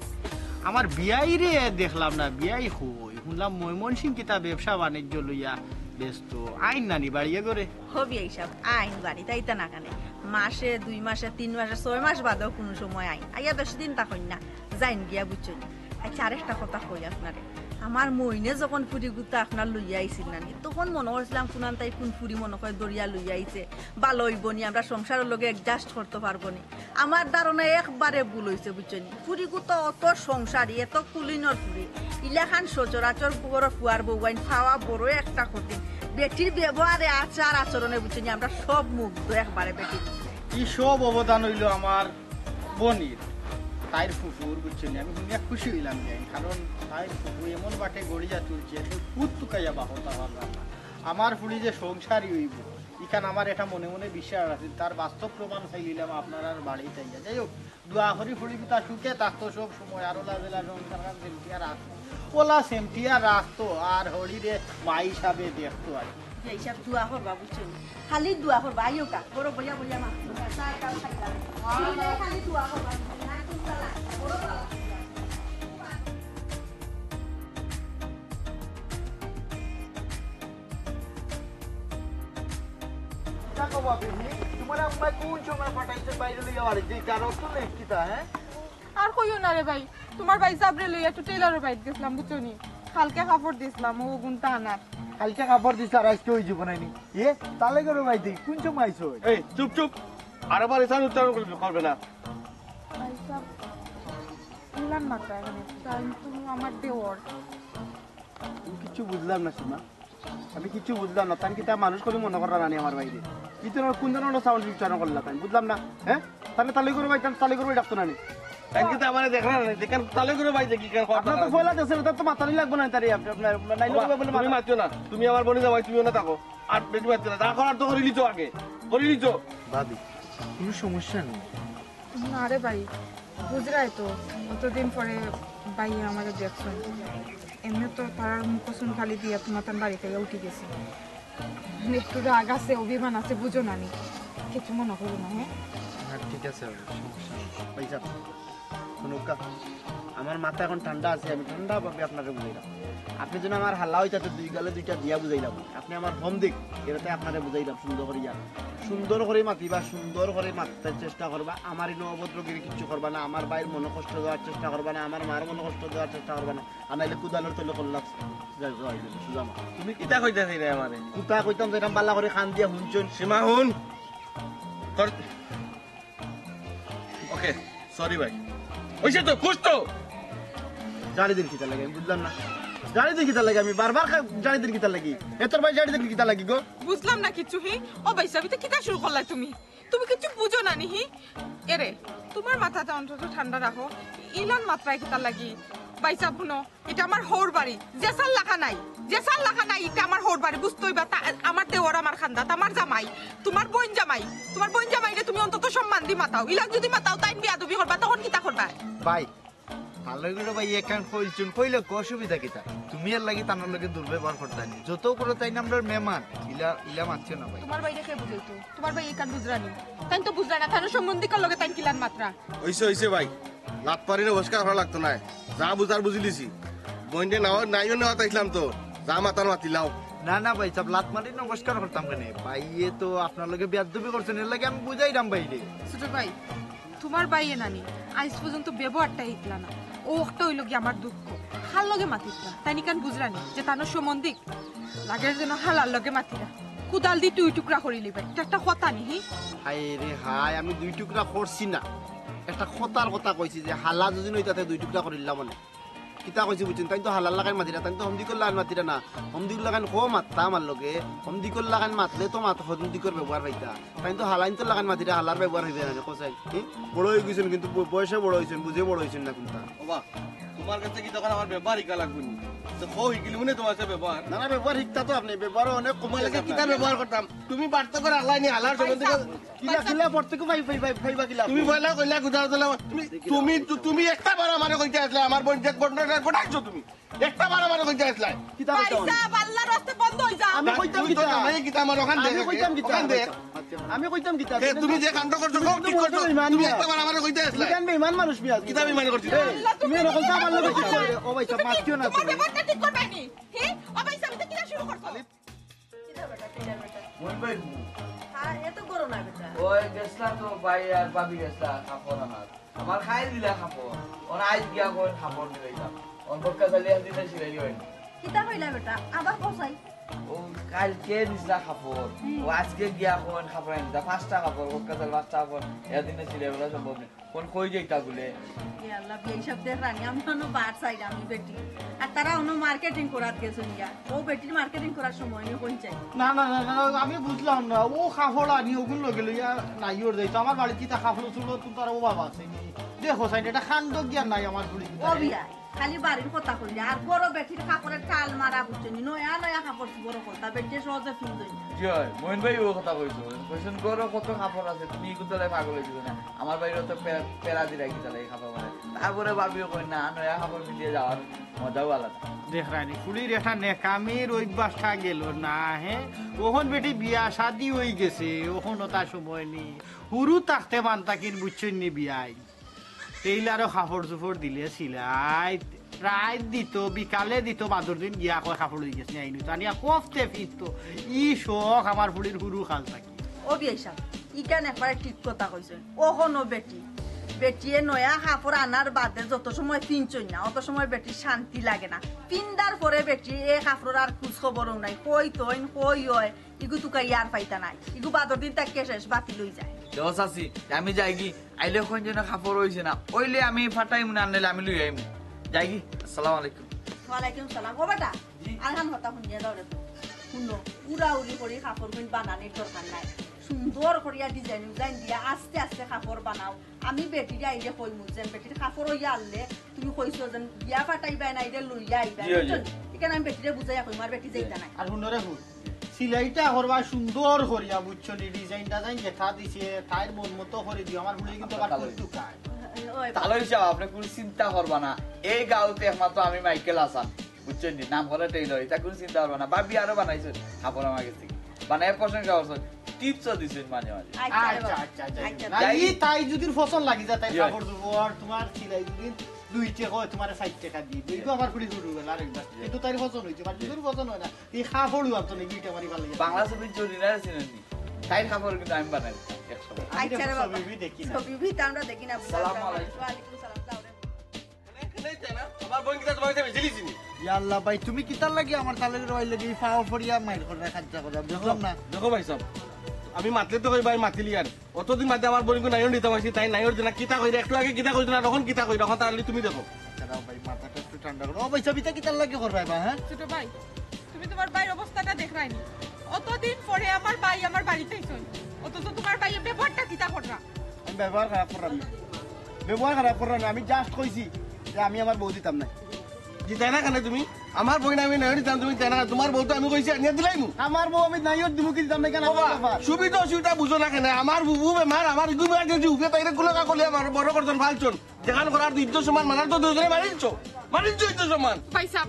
আমার বিয়াইরে দেখলাম না, বিয়াই কই? হুনলাম ময়মনসিং কিতা ব্যবসা বাণিজ্য লইয়া ব্যস্ত। আইন নানি বাড়িয়ে ঘরে? হ বিয়াই সাব, আইন বাড়িত, আইতা না কেনে? মাসে, দুই মাসে, তিন মাসে, ছয় মাস বাদেও কুনু সময় আইন। আইয়া বেশি দিন থাকইন না, যাইন গিয়া, বুঝছো নি? আচ্ছা, আরেকটা কথা কই আপনারে, আমার মইনে যখন ফুড়িগুতা আপনার লইয়া আইছিল নানি, তখন মনো করছিলাম কুনান তাই কুন ফুড়ি মনো কয় ধরিয়া লইয়া আইছে, ভালা অইবো নি, আমরা সংসারর লগে adjust করতো পারবো নি। আমার ধারণা একবারে ভুল অইছে, বুঝছো নি? ফুড়িগুতা অত সংসারী, এত কুলিনর ফুড়ি, ইলাখান সচরাচর ঘরর ফুয়ার বউয়াইন পাওয়া বড় একটা কঠিন। বেটির ব্যবহারে, আচার আচরণে, বুঝছো নি, আমরা সব মুগ্ধ একবারে বেটির। ই সব অবদান অইলো আমার বইনর, তাইর ফুফুর, বুঝছো নি? আমি হুনিয়া খুশি অইলাম যে, কারণ তাইর ফুফু এমন বাটে গড়িয়া তুলছে, তো পুত তুকাইয়া বাহতা পারলাম না। আমার ফুড়ি যে সংসারী অইবো, ইখান আমার এটা মনে মনে বিশ্বাস আছিল, তার বাস্তব প্রমাণ পাইলিলাম আপনারার বাড়িত আইয়া। যাই হোক, দোয়া করি ফুড়িগুতা সুখে থাকতো সব সময়, আর ওলা যেলা সংসারখান সেমটিয়া রাখতো, ওলা সেমটিয়া রাখতো, আর হরিরে মা হিসাবে দেখতো আর কি। যে হিসাব দোয়া করবা, বুঝছো নি? খালি দোয়া করবা, আইও কা, বড় বইয়া বইয়া মা, চা খাও, খাইবা। খালি দোয়া করবা, না, তুমি চালা, বড় বালা। কিতা কবা, বেটি? তুমার আম্মায় কুন সময় পাঠাইছে বাইরে লইয়া বাড়িত? এই কারণ তো নেই কিতা, হ্যাঁ? আর কইও না রে ভাই, তুমার ভাইসাবরে লইয়া একটু টেইলরর বাড়িত গেছলাম, বুঝছো নি? কালকে কাপড় দিছলাম, অউ গুনতা আনার। কালকে কাপড় দিছলা, আর আইজকে অউ জীবনে নি। এ, তালে করে ভাই দেই, কুন সময় আইছো? এই, চুপ, চুপ। আরো বার ইসান উচ্চারণ করবে, করবে না। ভাইসাব, ইলান মাতরা কেনে, তাইন তো আমার দেওর। আমি কিচ্ছু বুঝলাম না, সীমা। আমি কিচ্ছু বুঝলাম না। তাইন কিতা মানুষ করি মনো কররা নানি আমার বাইরে? ই ধরনর কুন ধরনর সাউন্ড উচ্চারণ করলা তাইন? বুঝলাম না। হ্যাঁ? তাইলে তালে করে ভাই, তালে করে ভাই ডাকতো নানি। তাইন কিতা আমারে দেখরা নানি? দেখেন তালে করে ভাই দেখি কেন কথা আপনার তো বলে। পয়লা দেশে, তার তো মাতানি লাগবো না, তারে আপনি, আপনার, আপনার নাইলে বাবা, বলে তুমি মাতা- মাতিও না। তুমি আমার বইনর জামাই, তুমিও না থাকো। আর বেশি মাতিও না। যা করার তো করিলিছো আগে। করিলিছো। ভাবি, কোনো সমস্যা নেই। না রে ভাই, বুঝরায় তো, অতদিন পরে ভাইয়ে আমারে দেখছইন। এমনে তো তারার মুখোশ খালি দিয়া তোমার তান বাড়িত আইয়া উঠি গেছি। একটু রাগ আছে, অভিমান আছে, বুঝো না নি। কিছু মনে করো না, হ্যাঁ? না, ঠিক আছে, সমস্যা নেই। ভাইসাব, হুনুক্কা, আমার মাথা এখন ঠান্ডা আছে, আমি ঠান্ডা ভাবে আপনারে বুঝাইলাম। আপনে যেন আমার হালা অইতা তো দুই গালে দুইটা দিয়া বুঝাইলাম। আপনে আমার হমদিক, এটাতে আপনারে বুঝাইলাম সুন্দর করিয়া। সুন্দর করি মাতিবা, সুন্দর করি মাততে চেষ্টা করবা। আমার ইনো অভদ্রগিরি কিচ্ছু করবা না, আমার ভাইর মনো কষ্ট দেওয়ার চেষ্টা করবা না, আমার মার মনো কষ্ট দেওয়ার চেষ্টা করবা না। আর নাইলে কুদালর তলে কল্লা যাই, যাই, যাই, সুজা মা। তুমি কিতা কইতাছ রে আমারে? কুতা কইতাম যেরাম বালা করি কান দিয়া হুনছইন। সীমা হুন। তোর ওকে, সরি ভাই। অইছে তো, খুশ তো? জানি দিন কিতা লাগে, আমি বুঝলাম না। জানি দিন কিতা লাগে, আমি বারবার খা-, জানি দিন কিতা লাগি। এ তোর ভাই জানি দিন কিতা লাগি গো? বুঝলাম না কিচ্ছু, হি? ও ভাইসাব, ইতা কিতা শুরু করলায় তুমি? তুমি কিচ্ছু বুঝো না নি, হি? এরে, তোমার মাথাটা অন্তত ঠান্ডা রাখো। ইলান মাতরায় কিতা লাগি? ভাইসাব, হুনো, ইটা আমার হউর বাড়ি, যেছার লাখান নাই, যেছার লাখান নাই, ইটা আমার হউর বাড়ি, বুঝতো অইবা। তা-, আমার দেওর, আমার খান্দাত, আমার জামাই, তোমার বইন জামাই, তোমার বইন জামাইরে তুমি অন্তত সম্মান দি মাতাও। ইলান যুদি মাতাও, তাইন বেয়াদবি করবা, তখন কিতা করবা? ভাই, ভালা করি ভাই একখান কইলছইন, কইলে কো অসুবিধা কিতা? তুমি এর লাগি তান লগে দুর্ব্যবহার করতায় নি। যত করো তাইন আমরার মেহমান, ইলা, ইলা মাতিও না ভাই। তোমার ভাইরে কে বুঝাইতো? তোমার ভাই ইখান বুঝরা নি? তাইন তো বুঝরা না, তান সম্বন্ধিকর লগে তাইন কিলান মাতরা। অইছে, অইছে ভাই, লাত মারি নমস্কার করা লাগতো নায়। যা বুঝার বুঝিলিছি। বইনরে নাও, নাইও নেওয়াত আইছলাম তো, যা মাতার মাতিলাও। না, না ভাইসাব, লাত মারি নমস্কার করতাম কেনে? ভাইয়ে তো আপনার লগে বেয়াদবি করছইন, এর লাগি আমি বুঝাইরাম ভাইরে। ছোট ভাই, তোমার ভাইয়ে নানি আইজ পর্যন্ত ব্যবহারটা হিকলা না। অউ একটা অইলো গি আমার দুঃখ। হার লগে মাতিত না, তাইন ইখান বুঝরা নি যে তান সম্বন্ধিক? লাগের যেন হালার লগে মাতিরা। কুদাল দি দুই টুকরা করিলিবায়। ইটা একটা কথা নি, হি? হায় রে হায়, আমি দুই টুকরা করছি না। একটা কথার কথা কইছি যে হালা যুদি অইতা তে দুই টুকরা করিলাম অনে। কিতা কইছি বুঝছইন? তাইন তো হালার লাখান মাতিরা, তাইন তো হমদিকর লাখান মাতিরা না। হমদিকর লাখান কো মাততা আমার লগে, হমদিকর লাখান মাতলে তো মাত-, হমদিকর ব্যবহার পাইতা। তাইন তো হালাইন্তর লাখান মাতিরা, হালার ব্যবহার অইবে না, কও চাই। হি? বড় অইগেছইন কিন্তু ব-, বয়সে বড় অইছইন, বুঝে বড় অইছইন না কুনতা। ওবা, তোমার কাছে কি তখন আমার ব্যবহার হিকা লাগবো নি? তো কও হিকিলিমু নে তোমার কাছে ব্যবহার। না, না, ব্যবহার হিকতা তো আপনে, ব্যবহার অনেক কম অইগেছে কিতা আপনার। ব্যবহার করতাম? তুমি বাড়তো করে হালাই নি, হালার সম্বন্ধে কিলা, কিলা, পর থেকে ভাই, ভাই, ভাই, ভাই, বা কিলা? তুমি পয়লা কইলা, গুজা, গুজা, তুমি, তুমি, তুমি একটা বার আমারে কইতে আছলায়, আমার বইন যে ঘটনাটা ঘটাইছো তুমি। একটা বার আমারে কইতে আছলায়। কিতা কইতাম আমি? ভাইসাব, আল্লার রাস্তে বন্ধ অই যাও। আমি কইতাম তুমি তো কিতা? জামাই কিতা আমার ওখান আমি দেখ, কইতাম কিতা? ওখান দেখ। আমি কইতাম কিতা? কে, তুমি যে কাণ্ড করছো, তুমি কও, তো ঠিক বড় করছো? বেঈমান তুমি মিয়া। একটা বার আমারে কইতে আছলায়। ইখান বেঈমান মানুষ মিয়া। কিতা বেঈমানি করছি? এ, আল্লাহ, তুমি তুমি এরকম তো আমার লগে ঠিক করো। ও ভাইসাব, তুমি মাতিও না তোমার তুমি। ব্যবহারটা ঠিক করবায় নি। হি? ও ভাইসাব, ইটা কিতা শুরু করছো? কিতা বেটা, কিতা বেটা? মইন ভাই। হ্যাঁ, এত বড় না বেটা। ওই গেছলা তো ভাই আর ভাবি গেছলা কাপড় আনাত। আমার খাইল দিলা কাপড়। অন আইজ গিয়া কইন কাপড় দিলাইতাম। অন বক্কা চালি একদিনে সিলাই অয় না। কিতা কইলা বেটা? আবার কও চাই। ও কাইলকে দিছলা কাপড়। হুম। ও আইজকে গিয়া কইন কাপড় আনি দিতা। পাঁচটা কাপড়, বক্কা চালি পাঁচটা কাপড়। একদিনে সিলাই করা সম্ভব নায়। কোন কই যাইতা বুলে? এ আল্লাহ, বিয়াই সাব দেখরা নি, আমি অনো বার চাইরাম নি বেটি। আর তারা অনো marketing করাত গেছইন গিয়া। ও বেটির marketing করার সময় নি কোন চাই? না, না, না, না, না, আমি বুঝলাম না। ও কাপড় আনি ওগুন লগে লইয়া নাইওর যাইতো। আমার বাড়িত কিতা কাপড় চুপড় তুলতার অভাব আছে নি? দেখো সাইন, এটা কাণ্ড জ্ঞান নাই আমার ফুড়ি ও কিতা। বিয়াই, খালি বাড়ির কথা কইলে, আর বড় বেটির কাপড়ের টাল মারা বুঝছো নি? নয়া নয়া কাপড় চুপড় কথা, বেটিয়ে সহজে ফিন্দইন না। জি অয়, মইন ভাই ও কথা কইছো। কইছইন, "ঘরো কত কাপড় আছে, তুমি ইগুতার লাগি পাগল অই যাইবায় না।" আমার ভাইরে তো পে-, প্যারা দিরা কিতার লাগি কাপড় মানে। তারপরে ভাবিও কইন না, নয়া কাপড় পিন্দিয়া যাওয়ার মজাও আলাদা। দেখরায় নি, ফুড়ির একটা নেকামির অভ্যাসটা গেল না, হে? অখন বেটি বিয়া শাদি অই গেছে, অখন অতা সময় নি। হুরু থাকতে মান থাকির বুঝছইন নি বিয়াই। টেইলারো কাপড় চুপড় দিলে সিলাই, রাইত দিত, বিকালে দিত, বাদর দিন গিয়া কয় কাপড় অই গেছে নি, আইনু। জানিয়া কফতে ফিরতো। ই শখ আমার ফুড়ির হুরু কাল থাকি। ও বিয়াই সাব, ইখান একবারে ঠিক কথা কইছইন। অখনো বেটি, বেটিয়ে নয়া কাপড় আনার বাদে যত সময় ফিনছইন না, অত সময় বেটির শান্তি লাগে না। ফিন্দার পরে বেটি এ কাপড়র আর খুজ খবরও নাই। কই থইন, কই অয়, ইগু তুকাইয়া আর পাইতা নায়। ইগু বাদর দিন থাকিয়া শেষ, বাতিল অই যায়। ও চাচি, আমি যাইগি, আইলে কইন যেন কাপড় অইছে না, অইলে আমি ফাটাইমু না, আনলে আমি লই আইমু। যাইগি, আসসালামু আলাইকুম। ওয়ালাইকুম সালাম। ও বেটা, জি। আরহান কথা হুনিয়া যাও রে। হুনো, উড়াউড়ি করি কাপড় গুইন বানানির দরকার নাই। সুন্দর করিয়া design উজাইন দিয়া আস্তে আস্তে কাপড় বানাও। আমি বেটিরে আইলে কইমু যে বেটির কাপড় অইয়া আনলে তুমি কইছো যেন বিয়া ফাটাইবায় না, ইটা লইয়া আইবায়, জি, জি। বুঝছো নি? ইখান আমি বেটিরে বুঝাইয়া কইমু, আর বেটি যাইতা নায়। আর হুনো রে হুন, সিলাইটা করবা সুন্দর করিয়া, বুঝছো নি? ডিজাইন টাজাইন যেটা দিছে, তাইর মন মতো করি দিও। আমার ফুড়ি কিন্তু আবার খুব টুকায়। তালই সাব, আপনে কুনু চিন্তা করবা না। এই গাউত একমাত্র আমি মাইকেল হাসান, বুঝছইন নি? নাম করা টেইলর, ইতা কুনু চিন্তা করবা না। ভাবি আরো বানাইছইন কাপড় আমার গেছ থাকি, বানাইয়া প্রশংসা করছইন, টিপসও দিছইন মাঝে মাঝে। আচ্ছা রে আচ্ছা, বাবা। আচ্ছা, আচ্ছা, আচ্ছা। আচ্ছা, না, তাই- ই তাই যুদির পছন্দ লাগি যায়, তাইর ইয়া। কাপড় দেবো, আর তোমার সিলাই যুদি দুইটা কয়, তোমার চাইরটা দি। দুইগু আমার ফুড়ি হুরু গেল আরেকবার। কিন্তু তাইর পছন্দ অইছে, বা যুদির পছন্দ অয় না, ই কাপড়ও আর তো নাকি ইটা আমার ইবার লাগি। বাংলা ছবির জরিনারে চিনইন নি? তাইর কাপড় কিন্তু আমি বানাই দিতাম একশো বার। আমি আচ্ছা রে দেখো বাবা। ছবি উবি দেখি না। ছবি উবি তো আমরা দেখি না, বুঝলাম। সালাম আলাইকুম। ওয়ালাইকুম সালাম, যাও রে। এখানেই তাই না? আমার বোন কিতা তোমার কাছে বেশি লিছি নি? ইয়া আল্লাহ ভাই, তুমি কিতার লাগি আমার তালইর ভাইর লাগি এই পাও পড়িয়া মাইর কররায়, কাজ্জা কররায়, বুঝলাম না। দেখো ভাই সাব, আমি মাতলে তো কই ভাই মাতিলি আর। অতদিন বাদে আমার বোনকে নাইও নিতাম আইছি, তাই নাইও দিনা কিতা কইরা, একটু আগে কিতা কইরা, অখন কিতা কইরা, অখন তাহলে তুমি দেখো। দাঁড়াও ভাই, মাথাটা একটু ঠান্ডা করো। ও ভাই সাব, ইতা কিতার লাগি কররায় বা, হ্যাঁ? ছোট ভাই, তুমি তোমার ভাইর অবস্থাটা দেখরায় নি? অতদিন পরে আমার ভাই আমার বাড়িত আইছইন, অথচ তোমার ভাইয়ে ব্যবহারটা কিতা কররা? আমি ব্যবহার খারাপ কররাম না, ব্যবহার খারাপ কররাম না। আমি just কইছি যে আমি আমার বউ দিতাম না। দিতায় না কেনে তুমি? আমার বইন আমি নাইও দিতাম, তুমি দিতায় না। তোমার বউ তো আমি কইছি আনিয়া দিলাইমু। আমার বউ আমি নাইও দিমু কি দিতাম না, কেন? বাবা, সুবিধা অসুবিধা বুঝো না কেনে? আমার বুবু বেমার, আমার ইগু বেমার, যদি উপরে তাইরে কুলে কাকলি আমার বড় করছইন ফালছইন। যেখান করার দুইজন সমান, মানার তো দুইজনে মারিলছো, মারিলছো দুইজন সমান। ভাই সাব,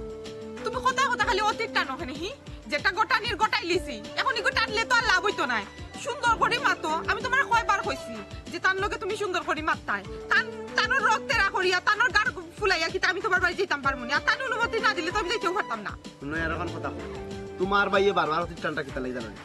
তুমি কথায় কথায় খালি অতীত টানো কেনে, হি? যেটা ঘটানির ঘটাইলিছি, অখন ইগু টানলে তো আর লাভ অইতো নায়। সুন্দর করি মাতো, আমি তোমারে কয়বার কইছি যে তান লগে তুমি সুন্দর করি মাততায়। তান, তানর রগ তেরা করিয়া, তানর গার ফুলাইয়া কিতা আমি তোমার বাড়ি যাইতাম পারমু নি? আর তান অনুমতি না দিলে তো আমি যাইতেও পারতাম না। হুনো, এরকম কথা কও। তোমার ভাইয়ে বারবার অতীত টানটা কিতার লাগি জানো নি?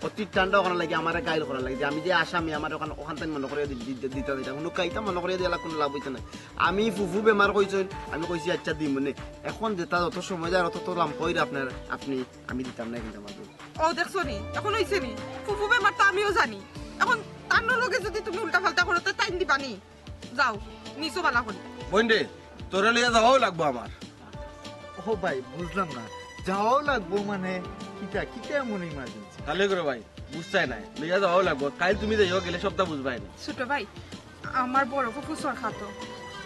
অতীত টানটা অখান লাগি আমারে গাইল করার লাগি যে আমি যে আসামি, আমারে অখান, অখান তাইন মনো করিয়া দি-, দি-, দিতা দিতা। হুনো, কাইতা মনো করিয়া দিলা কুনু লাভ অইতো নায়। আমি ফুফু বেমার কইছইন, আমি কইছি আচ্ছা দিমুনে। অখন যেটা যত সময় যায় অত তো লাম্বা অইরা আপনার, আপনি, আমি দিতাম না কিন্তু আমার বউ। ও দেখছো নি, অখন অইছে নি, ফুফু বেমার তো আমিও জানি। অখন তান লগে যদি তুমি উল্টা পাল্টা করো, তো তাইন দিবা নি? যাও, নিছো বালা করি। বোন রে, তোরে লইয়া যাওয়াও লাগবো আমার। ও ভাই, বুঝলাম না, যাওয়াও লাগবো মানে কিতা, কিতা এমন ইমার্জেন্সি? তাইলে করে ভাই, বুঝতায় নায়, লইয়া যাওয়াও লাগবো। কাইল তুমি যাইও, গেলে সবটা বুঝবায় নি। ছোট ভাই, আমার বড় ফুফু সরকার তো,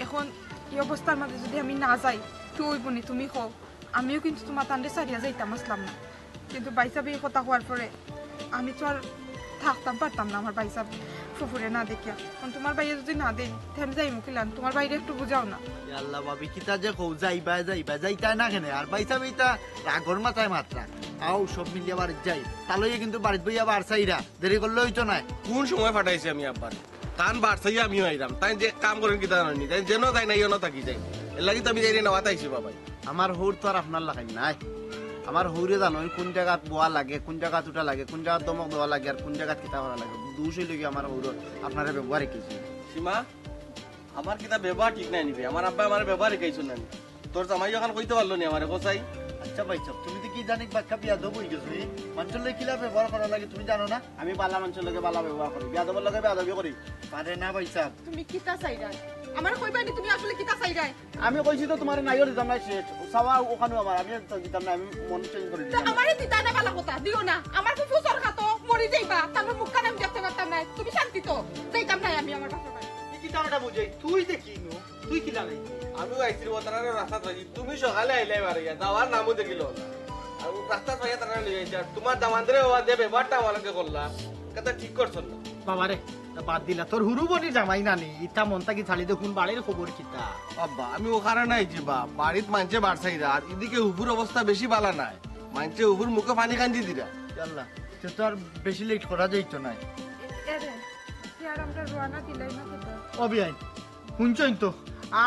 অখন ই অবস্থার মাঝে যদি আমি না যাই, তো অইবো নি, তুমি কও। আমিও কিন্তু তোমার তানরে ছাড়িয়া যাইতাম আছলাম না, কিন্তু ভাই সাব ই কথা কওয়ার পরে আমি তো আর থাকতাম পারতাম না আমার ভাই সাব ফুফুরে না দেখিয়া। অখন তোমার ভাইয়ে যদি না দেইন, তে আমি যাইমু কিলান? তোমার ভাইরে একটু বুঝাও না। ইয়া আল্লাহ ভাবি, কিতা যে কও, যাইবা, যাইবা, যাইতায় না কেনে? আর ভাই সাব ইতা রাগর মাথায় মাতরা। আও, সব মিলিয়া বাড়িত যাই। তালইয়ে কিন্তু বাড়িত বইয়া বার চাইরা, দেরি করলে অইতো নায়। কোন সময় ফাটাইছি আমি আব্বারে? তান বার চাইয়া আমিও আইরাম। তাইন যে কাম করইন কিতা জানইন নি? তাইন যেন যাইন না, ইয়নো থাকি যাইন। এর লাগি তো আমি যাইরে নেওয়াত আইছি বাবাই। আমার হউর তো আর আপনার লাখান নায়। আমার হউরে জানইন কুন জাগাত বওয়া লাগে, কুন জাগাত উঠা লাগে, কুন জাগাত ধমক দেওয়া লাগে, আর কুন জাগাত কিতা করা লাগে। দুষ অইলো গি আমার হউরর, আপনারে ব্যবহার হিকাইছি। সীমা, আমার কিতা ব্যবহার ঠিক নায় নি বে? আমার আব্বায় আমারে ব্যবহার হিকাইছইন না নি? তোর জামাই অখান কইতে পারলো নি আমারে, কছাই? আচ্ছা ভাই সাব, তুমি তো কি জানি বাক্কা বেয়াদব অইগেছো, ই? মানষর লগে কিলা ব্যবহার করা লাগে তুমি জানো না? আমি বালা মানষর লগে বালা ব্যবহার করি, বেয়াদবর লগে বেয়াদবি করি। পারে না ভাই সাব। তুমি কিতা চাইরায়? আমারে কইবায় নি তুমি আসলে কিতা চাইরায়? আমি কইছি তো তোমারে নাইও দিতাম না, শেষ। চাওয়া অখানউ আমার, আমি আর তো দিতাম না, আমি মন চেঞ্জ করি তা দিলাম। আমারে দিতায় না বালা কথা, দিও না। আমার ফুফু সরকার তো মরি যাইবা, তান মুখখান আমি দেখতে পারতাম না। তুমি শান্তি তো, যাইতাম না আমি আমার বাপর বাড়ি। ই কিতা বেটা বুঝাই, তুই দেখি নু, তুই কিলা নাই? আমিও আইছি রে, তারারে রাস্তাত পাইছি। তুমি সকালে আইলায় বারইয়া, যাওয়ার নামও দেখিলাম না। আর রাস্তাত পাইয়া তারারে লইয়া আইছি। আর তোমার দামান্দরে বাবা যে ব্যবহারটা আমার লগে করলা, কথা ঠিক করছইন না। বাবারে, তা বাদ দিলা। তোর হুরু বনির জামাই না নি, ইতা মন থাকি ছাড়ি দে, কুন বাড়ির খবর কিতা? আব্বা, আমি অউ কারণে আইছি বা, বাড়িত মানষে বার চাইরা, আর ইদিকে ফুফুর অবস্থা বেশি বালা নায়। মানষে ফুফুর মুখো পানি কান্দি দিরা। ইয়াল্লা, তে তো আর বেশি লেট করা যাইতো নায়। এরে, তে আর আমরা রওয়ানা দিলাই না কোথাও? ও বিয়াই, হুনছইন তো,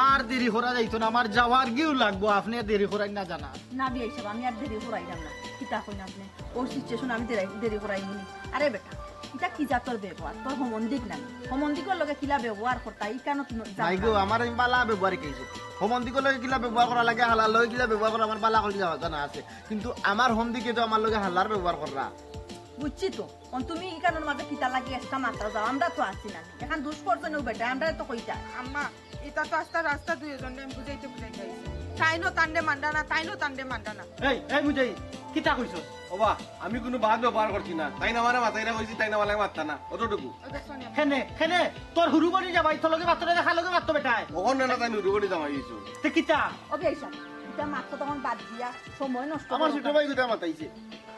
আর দেরি করা যাইতো না, আমার যাওয়ারগিউ লাগবো, আপনে দেরি করাইন না জানা। না বিয়াই সাব, আমি আর দেরি করাইরাম না। কিতা কইন আপনে? অউ সিচুয়েশন আমি দেরি, দেরি করাইমু নি। আরে বেটা, ইটা কি জাতর ব্যবহার? তোর হমন্দিক নানি? হমন্দিকর লগে কিলা ব্যবহার করতা, ই কানো তুই জানো ভাই গো, না? আমার আমি বালা ব্যবহার হিকাইছি। হমন্দিকর লগে কিলা ব্যবহার করা লাগে, হালার লগে কিলা ব্যবহার করা, আমার বালা করি যাওয়া জানা আছে। কিন্তু আমার হমন্দিকে তো আমার লগে হালার ব্যবহার কররা। বুঝছি তো। অন তুমি ই কানোর মাঝে কিতা লাগি একটা মাত্রা যাও, আমরা তো আছি না। অখন দুষ করছে না বেটা, আমরা তো কইতা। আম্মা, ইতা তো আস্তা রাস্তা দুইজনরে আমি বুঝাইতে বুঝাইতে আইছি। তাইনও তানরে মানরা না, তাইনও তানরে মানরা না। এই, এই বুঝাই, কিতা কইছস? ওবা, আমি কুনু বাদ ব্যবহার করছি না। তাইন আমারে মাতাইরা কইছি, তাইন আমার লগে মাততা না। অতটুকু। ও দেখছো নি? কেনে, কেনে, তোর হুরু বনি জামাই, তোর লগে মাততো না, কার লগে মাততো বেটায়? অখন না, না, তাইন হুরু বনি জামাই অইছো। তে কিতা? ও বিয়াই সাব, ইতা মাত্র তখন বাদ দিয়া সময় নষ্ট আমার করো ছোট না। ভাই কোথায় মাতাইছে?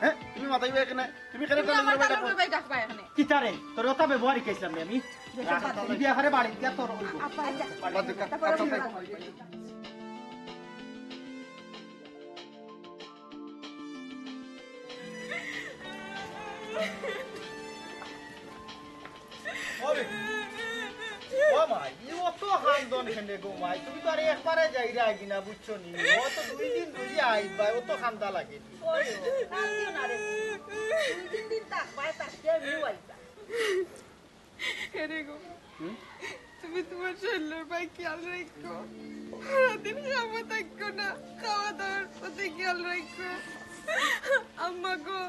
হ্যাঁ, তুমি মাতাইবা এখানে, তুমি কেন তুমি টানো আমার করে টানো বেটা? করে ভাই ডাকবা এখানে। কিতারে? তোর কথা ব্যবহার শিখাইছিলাম না আমি। বেশি বাদ দে। এই বিয়া করে বাড়ি গিয়া তোর অইব। আব্বা, আচ্ছা। বাদ দে, বাদ দে। ওরে, ও মাই, ই অত কান্দন কেনে গো মাই? তুমি তো আর একবারে যাইরায় গি না, বুঝছো নি? ও তো দুই দিন ধরি আইবা, অত কান্দা লাগে। ওই, কান্দিও না রে। দুই তিন দিন থাকবায়, থাকতে আমিও আইবা। এরে গো, হুম? তুমি তুমার শরীলর বায় খেয়াল রাখো। সারাদিন খাওয়া থাকো না, খাওয়া দাওয়ার প্রতি খেয়াল রাখো। আম্মা গো,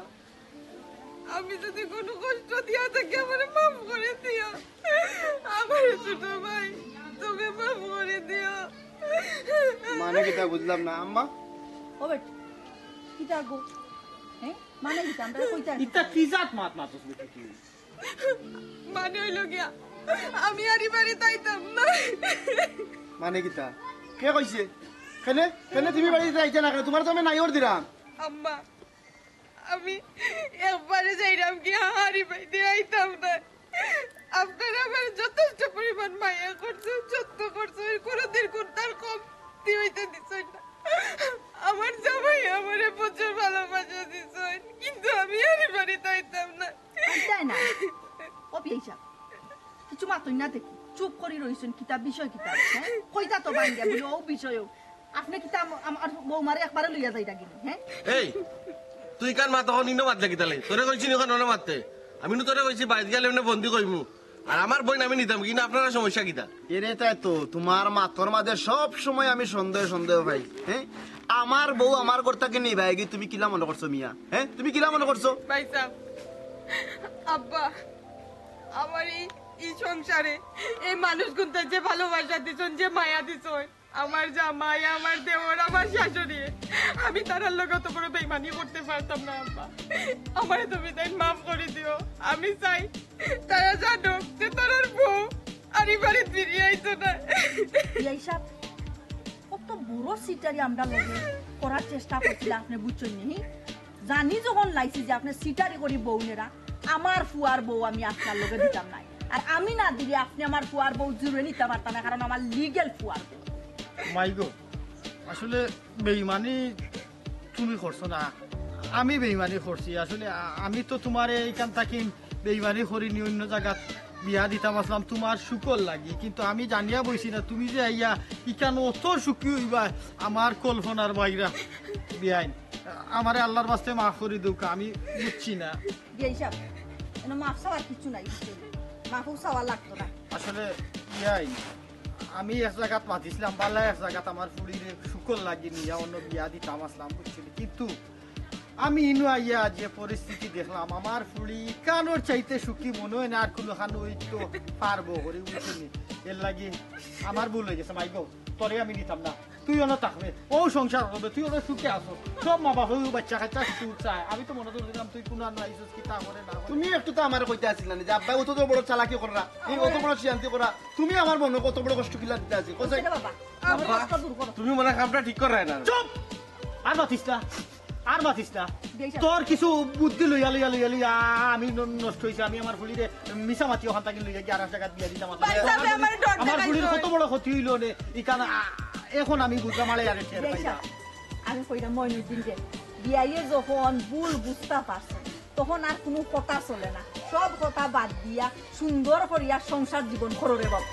আমি যদি কুনু কষ্ট দিয়া থাকি, আমারে মাফ করি দিও। আমার ছোট ভাই, তুমি মাফ করি দিও। মানে কিতা বুঝলাম না, আম্মা? ও বেটি, কিতা গো? হ্যাঁ? মানে কিতা? আমরা কইতা আছি। ইতা কি জাত মাত মাতস বেটি তুই? মানে অইলো গিয়া, আমি আর ই বাড়িত আইতাম না। মানে কিতা? কে কইছে? কেনে? কেনে তুমি বাড়িত আইতা না কেনে? তুমারে তো আমি নাইওর দিরাম। আম্মা, আমি একবারে যাইরাম গিয়া, আর ই বাড়িত আইতাম না। আপনারা আমারে যথেষ্ট পরিমাণ মায়া করছইন, যত্ন করছইন, কুনুদিন কুনটার কমতি অইতে দিছইন না। আমার জামাই আমারে প্রচুর ভালোবাসা দিছইন, কিন্তু আমি আর ই বাড়িত আইতাম না। আইতায় না। ও বিয়াই সাব, কিছু মাতইন না দেখি। চুপ করি রইছইন, কিতা বিষয় কিতা? হ্যাঁ? কইতা তো ভাঙ্গিয়া বলি, ও বিষয় ও। আপনে কিতা আম-, আমার বৌমারে একবারে লইয়া যাইরা গিনি, হ্যাঁ? এই, তুই কার মাত অখন ইনো মাতলে কিতালে? তোরে কইছি নি অখন অনো মাততে? আমি নু তোরে কইছি বাড়িত গেলে এমনে বন্দি কইমু। আর আমার বইন আমি নিতাম, কিন্তু আপনারা সমস্যা কিতা? এরে তাই তো, তুমার মাতর মাঝে সব সময় আমি সন্দেহ সন্দেহ পাই। হ্যাঁ? আমার বউ আমার ঘর থাকি নিবায় গি, তুমি কিলা মনে করছো মিয়া? হ্যাঁ? তুমি কিলা মনে করছো? ভাইসাব, আব্বা, আমার ই, ই সংসারে এই মানুষগুনতে যে ভালোবাসা দিছইন, যে মায়া দিছইন, আমার জামাই, আমার দেওর, আমার শাশুড়ি, আমি তারার লগে অত বড় বেইমানি করতে পারতাম না, আব্বা। আমারে তুমি তাইন মাফ করি দিও। আমি চাই তারা জানুক যে তারার বউ আর ই বাড়িত ফিরিয়া আইতো না। বিয়াই সাব, অত বড় চিটারি আমরার লগে করার চেষ্টা করছিলা, আপনে বুঝছইন নি? জানি যখন লাইছি যে আপনে চিটারি করি বউ নেরা, আমার ফুয়ার বউ আমি আপনার লগে দিতাম নায়। আর আমি না দিলে আপনে আমার ফুয়ার বউ জুরে নিতা পারতা না, কারণ আমার লিগ্যাল ফুয়ার বউ। মাই গো, আসলে বেইমানি তুমি করছো না, আমি বেইমানি করছি। আসলে আ-, আমি তো তুমারে ইখান থাকি বেইমানি করি নি অইন্য জাগাত বিয়া দিতাম আছলাম তুমার সুখর লাগি, কিন্তু আমি জানিয়া বইছি না তুমি যে আইয়া ইখান অত সুখী অইবায়, আমার কল্পনার বাইরা। বিয়াইন, আমারে আল্লার ওয়াস্তে মাফ করি দেউক্কা, আমি বুঝছি না। বিয়াই সাব, এনো মাফ চাওয়ার কিচ্ছু নাই, বুঝছইন? মাফও চাওয়া লাগতো না। আসলে বিয়াইন, আমি এক জাগাত মাতিছিলাম, বালা এক জাগাত আমার ফুড়িরে সুখর লাগি নিয়া অনো বিয়া দিতাম আছলাম, বুঝছইন নি? কিন্তু আমি ইনো আইয়া যে পরিস্থিতি দেখলাম, আমার ফুড়ি ইখানোর চাইতে সুখী মনো অয় না আর কুনুখানো অইতো পারবো করি, বুঝছইন নি? এরলাগি আমার ভুল অইগেছে, মাই গো, তোরে আমি নিতাম না, তুই অনো থাকবে, অউ সংসার করবে, তুই অনো সুখে আছস, সব মা বাপে অউ বাইচ্চা কাইচ্চা সুখ চায়, আমি তো মনো করছিলাম তুই কুনু আর নাইছস, কিতা করে না করে। তুমি একটু তো আমারে কইতা আছিলা না যে আব্বায় অত বড় চালাকি কররা, এই অত বড় শিয়ান্তি কররা, তুমি আমার মনো কত বড় কষ্ট কিলা দিতা আছি, কও চাই? আব্বা, আমার কষ্ট দূর করো। তুমি মনে হয় কামটা ঠিক কররায় না। চুপ! আর মাতিস না, আর মাতিস না। তোর কিছু বুদ্ধি লইয়া, লইয়া, লইয়া, লইয়া আমি ন-, নষ্ট অইছি। আমি আমার ফুড়িরে মিছা মাতি অখান থাকি লইয়া গিয়া আরেক জাগাত বিয়া দিতাম। ভাই সাহেব, আমার ফুড়ির কত বড় ক্ষতি অইলো নে, ইখান আ-, এখন আমি বুঝলাম, আরে আরে টের পাইলাম। আমি কইরাম মইনুদ্দিনরে, বিয়াইয়ে যখন ভুল বুঝতা পারছে, তখন আর কুনু কথা চলে না। সব কথা বাদ দিয়া সুন্দর করিয়া সংসার জীবন করো রে বাবা।